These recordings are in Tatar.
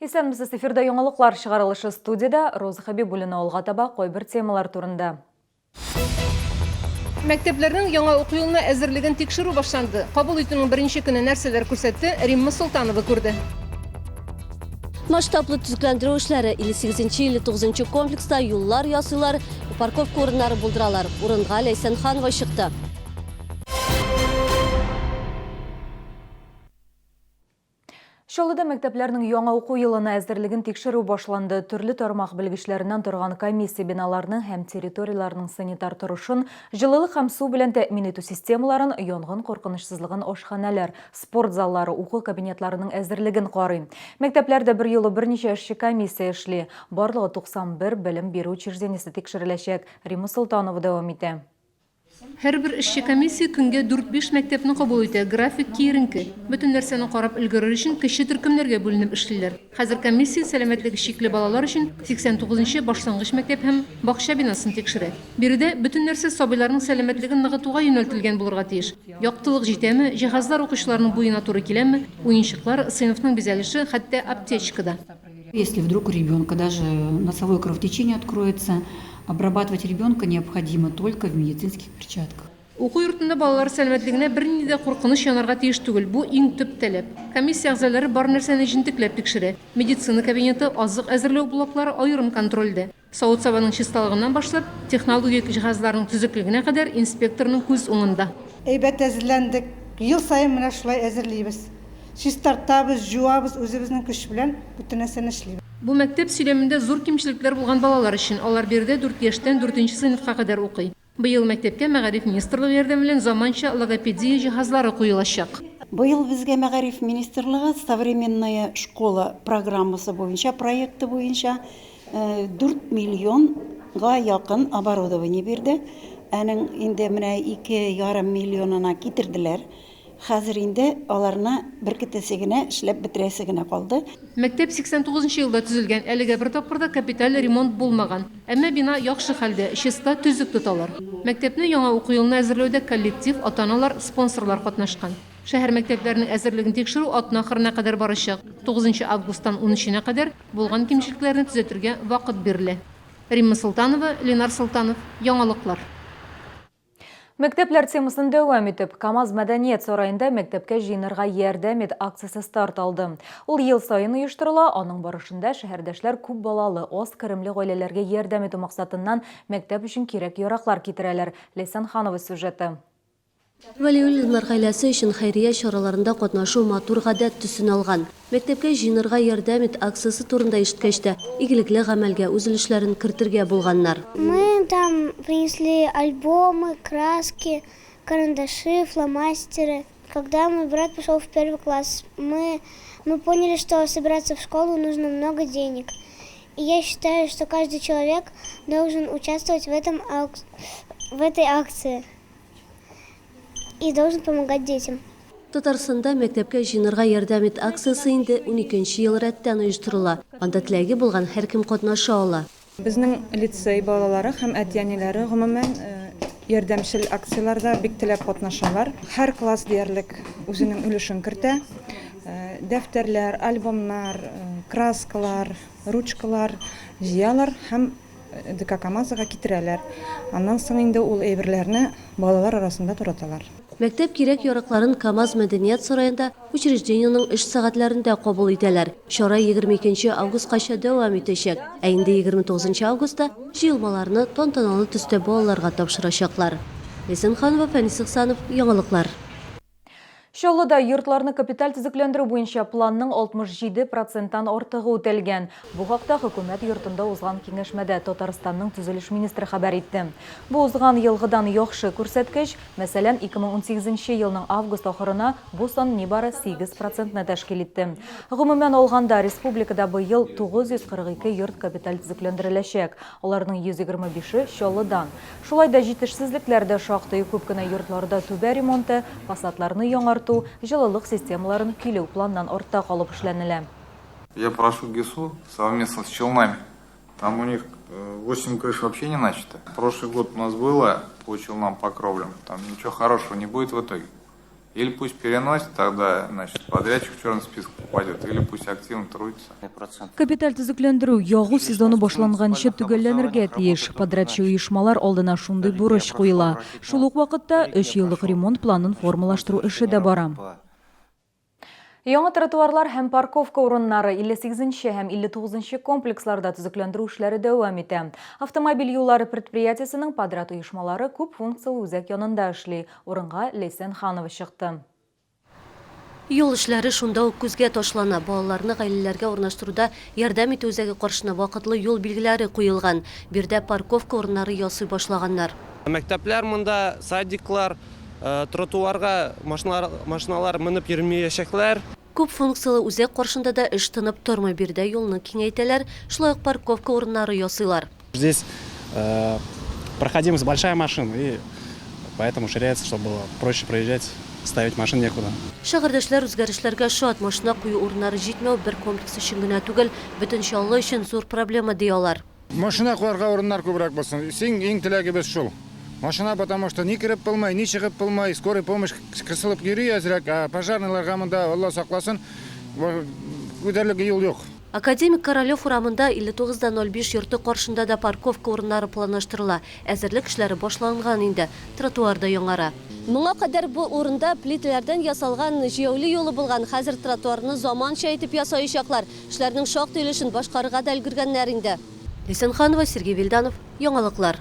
Исәнмесез, эфирда яңалыклар чыгарылышы студиядә Роза Хәбибуллина алга таба кайбер темалар турында. Мәктәпләрнең яңа уку елына әзерлеген тикшерү башланды. Кабул итүнең беренче көне нәрсәләр күрсәтте, Римма Солтанова күрде. Масштаблы төзекләндерү эшләре 58-59 комплекста юллар ясыйлар, парковка урыннары булдыралар. Урынга Ләйсән Ханова чыкты. Чаллыда мәктәпләрнең яңа уку елына әзерлеген тикшерү башланды. Төрле тармак белгечләреннән торган комиссия биналарның һәм территорияләрнең санитар торышын, җылылык һәм су белән тәэмин итү системаларын, янгын куркынычсызлыгын ашханәләр, спорт заллары, уку кабинетларының әзерлеген карый. Мәктәпләрдә берьюлы берничә эшче комиссия эшли. Барлыгы 91 белем бирү учреждениесе тикшереләчәк. Римма Солтанова дәвам итә. Һәрбер эшче комиссия көнгә дүрт-биш мәктәпне кабул итә, график киеренке. Бөтен нәрсәне карап өлгерер өчен кече төркемнәргә бүленеп эшлиләр. Хәзер комиссия сәламәтлеге чикле балалар өчен 89 нчы башлангыч мәктәп һәм бакча бинасын тикшерә. Биредә бөтен нәрсә сабыйларның сәламәтлеген ныгытуга юнәлтелгән булырга тиеш. Яктылык җитәме, җиһазлар укучыларның буена туры киләме, уенчыклар, сыйныфның бизәлеше, хәтта аптечка да. Если вдруг у ребенка даже носовое кровотечение откроется, обрабатывать ребенка необходимо только в медицинских перчатках. Уку йортында балалар сәламәтлегенә бернинди дә куркыныч янарга тиеш түгел, бу иң төп таләп. Комиссия әгъзалары бар нәрсәне җентекләп тикшерә. Медицина кабинеты, азык әзерләү блоклары аерым контрольдә. Савыт-сабаның чисталыгыннан башлап, технологик җиһазларның төзеклегенә кадәр инспекторның күз уңында. Әйбәт әзерләндек. Ел саен менә шулай әзерлибез. Чистартабыз, җуабыз, үзебезнең көч белән бөтен нәрсәне эшлибез. Бу мәктәп сөйләмендә зур кимчелекләр булган балалар өчен, алар биредә дүрт яшьтән дүртенче сыйныфка кадәр укый. Быел мәктәпкә Мәгариф министрлыгы ярдәме белән заманча логопедия җиһазлары куелачак. Быел безгә Мәгариф министрлыгы Современная школа программасы буенча, проекты буенча 4 миллионга якын оборудование бирде. Аның инде менә 2,5 миллионына китерделәр. Хәзер инде аларны беркетәсе генә, эшләп бетерәсе генә калды. Мәктәп 89 нчы елда төзелгән, әлегә бер тапкыр да капиталь ремонт булмаган. Әмма бина яхшы хәлдә, чиста, төзек тоталар. Мәктәпне яңа уку елына әзерләүдә коллектив, ата-аналар, спонсорлар катнашкан. Шәһәр мәктәпләренең әзерлеген тикшерү атна ахырына кадәр барачак. Тугызынчы августтан унөченә кадәр булган кимчелекләрне төзәтергә вакыт бирелә. Римма Солтанова, Ленар Солтанов, Яңалыклар. Мәктәпләр темасын дәвам итеп, КАМАЗ мәдәният сараенда Мәктәпкә җыенырга ярдәм ит акциясе старт алды. Ул ел саен оештырыла, аның барышында шәһәрдәшләр күп балалы, аз керемле гаиләләргә ярдәм итү максатыннан мәктәп өчен кирәк-яраклар китерәләр. Ләйсән Ханова сюжеты. Вәлиуллиннар гаиләсе өчен хәйрия чараларында катнашу матур гадәт төсен алган. Мәктәпкә җыенырга ярдәм ит акциясе турында ишеткәч тә, игелекле гамәлгә үз өлешләрен кертергә булганнар. Мы там принесли альбомы, краски, карандаши, фломастеры. Когда мой брат пошел в первый класс, мы, мы поняли, что собираться в школу нужно много денег. И я считаю, что каждый человек должен участвовать в, этом, в этой акции и должен помогать детям. Татарстанда Мәктәпкә җыенырга ярдәм ит акциясе инде уникенче ел рәттән оештырыла. Анда теләге булган һәркем катнаша ала. Безнең лицей балалары һәм әти-әниләре, гомумән, ярдәмчел акцияләрдә бик теләп катнашалар. Һәр класс диярлек үзенең өлешен кертә. Дәфтәрләр, альбомнар, краскалар, ручкалар җыялар һәм ДК КАМАЗга китерәләр. Аннан соң инде ул әйберләрне балалар арасында тараталар. Мәктәп кирәк-яракларын КАМАЗ мәдәният сараенда учреждениенең эш сәгатьләрендә кабул итәләр. Чара 22 нче августкача дәвам итәчәк. Ә инде 29 нчы августта җыелмаларны тантаналы төстә балаларга тапшырачаклар. Ләйсән Ханова, Фәнис Ихсанов, Яңалыклар. Чаллыда йортларны капиталь төзекләндерү буенча планның 67 проценттан артыгы үтәлгән. Бу хакта Хөкүмәт йортында узган киңәшмәдә Татарстанның төзелеш министры хәбәр итте. Бу узган елгыдан яхшы күрсәткеч. Мәсәлән, 2018 нче елның август ахырына бу сан нибары 8 процентны тәшкил итте. Гомумән алганда, республикада быел 942 йорт капиталь төзекләндереләчәк. Аларның 125 е Чаллыдан. Шулай да җитешсезлекләр дә шактый, күп кенә йортларда түбә ремонты, фасадларны яңарту, җылылык системаларын көйләү планнан артта калып эшләнелә. Я прошу ГИСУ совместно с Челнами, там у них 8 крыш вообще не начато. Прошлый год у нас было по Челнам, по кровлям, там ничего хорошего не будет в итоге. Или пусть переносит, тогда, значит, подрядчик в черный список попадет, или пусть активно трудится. Капиталь төзекләндерү ягу сезоны башланганчы төгәлләнергә тиеш. Подрядчы оешмалар алдына шундый бурыч куела. Шул ук вакытта өч еллык ремонт планын формалаштыру эше дә бара. Яңа тротуарлар һәм парковка урыннары 58 нче һәм 59 нчы комплексларда төзекләндерү эшләре дәвам итә. Автомобиль юллары предприятиесенең подряд оешмалары күп функцияле үзәк янында эшли. Урынга Ләйсән Ханова чыкты. Юл эшләре шунда ук күзгә ташлана. Балаларны гаиләләргә урнаштыруда ярдәм итү үзәге каршына вакытлы юл билгеләре куелган. Биредә парковка урыннары ясый башлаганнар. Мәктәпләр монда, садиклар, тротуарга машиналар менеп йөрмиячәкләр. Күп функцияле үзәк каршында да эш тынып тормый. Биредә юлны киңәйтәләр, шулай ук парковка урыннары ясыйлар. Здесь проходимость большая машин и поэтому ширяется, чтобы было проще проезжать, ставить машин некуда. Шәһәрдәшләр үзгәрешләргә шат. Машина кую урыннары җитмәү бер комплекс өчен генә түгел, бөтен Чаллы өчен зур проблема, ди алар. Машина куарга урыннар күбрәк булсын. Иң, иң теләгебез шул. Машина, потому что ни кереп булмый, ни чыгып булмый, скорый помощь кысылып йөри әзрәк, ә пожарныйларга монда, Алла сакласын, үтәрлек юл юк. Академик Королев урамында 59 да 05 йорты каршында да парковка урыннары планлаштырыла. Әзерлек эшләре башланган инде. Тротуар да яңара. Моңа кадәр бу урында плитәләрдән ясалган җәяүле юлы булган. Хәзер тротуарны заманча итеп ясаячаклар. Эшләрнең шактый өлешен башкарырга да өлгергәннәр инде. Ләйсән Ханова, Сергей Вильданов, Яңалыклар.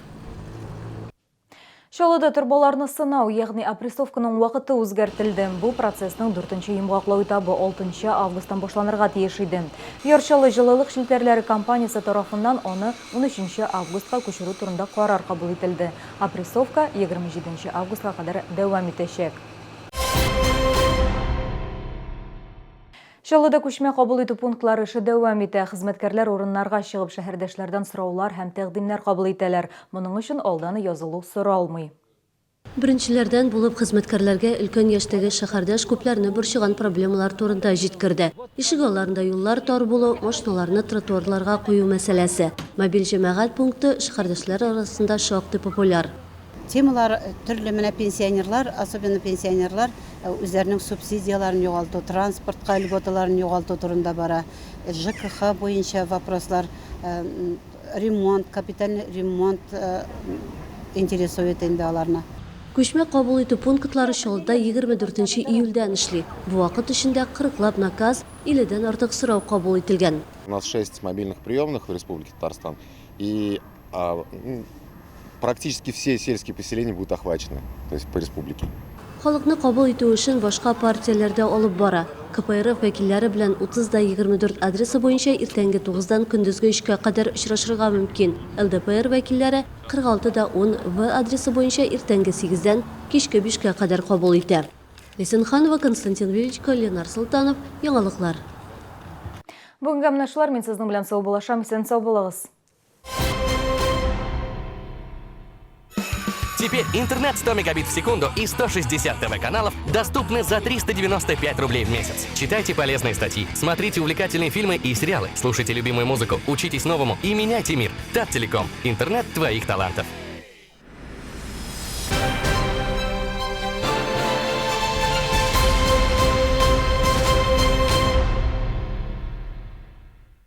Чаллыда торбаларны сынау, ягъни опрессовканың вакыты үзгәртелде. Бу процессның дүртенче йомгаклау этабы 6 августтан башланырга тиеш иде. Яр Чаллы җылылык челтәрләре компаниясе тарафыннан аны 13 августка күчерү турында карар кабул ителде. Опрессовка 27 августка кадәр дәвам итәчәк. Чаллыда күчмә кабул итү пунктлары эше дәвам итә. Хезмәткәрләр урыннарга чыгып шәһәрдәшләрдән сораулар һәм тәкъдимнәр кабул итәләр. Моның өчен алдан язылу соралмый. Беренчеләрдән булып хезмәткәрләргә өлкән яшьтәге шәһәрдәш күпләрне борчыган проблемалар турында җиткерде. Ишегалларында юллар тар булу, машиналарны тротуарларга кую мәсьәләсе. Мобиль җәмәгать пункты шәһәрдәшләр арасында шактый популяр. Темалар төрле, менә пенсионерлар, особенно пенсионерлар үзләренең субсидияләрен югалту, транспортка льготаларын югалту турында бара. ЖКХ буенча вопрослар, ремонт, капитальный ремонт интересует инде аларны. Күчмә кабул итү пунктлары Чаллыда 24 нче июльдән эшли. Бу вакыт эчендә кырыклап наказ, илледән артык сорау кабул ителгән. У нас шесть мобильных приемных в Республике Татарстан и практически все сельские поселения будут охвачены, то есть по республике. Халыкны кабул итү эшен башка партияләр дә алып бара. КПРФ вәкилләре белән 30 да 24 адресы буенча иртәнге тугыздан көндезге өчкә кадәр очрашырга мөмкин. ЛДПР вәкилләре 46 да 10 В адресы буенча иртәнге сигездән кичке бишкә кадәр кабул итә. Ләйсән Ханова, Константин Величко, Ленар Солтанов, Яңалыклар. Бүгенгә менә шулар, мин сезнең белән саубуллашам, исән-сау булыгыз. Теперь интернет 100 мегабит в секунду и 160 ТВ-каналов доступны за 395 рублей в месяц. Читайте полезные статьи, смотрите увлекательные фильмы и сериалы, слушайте любимую музыку, учитесь новому и меняйте мир. Таттелеком. Интернет твоих талантов.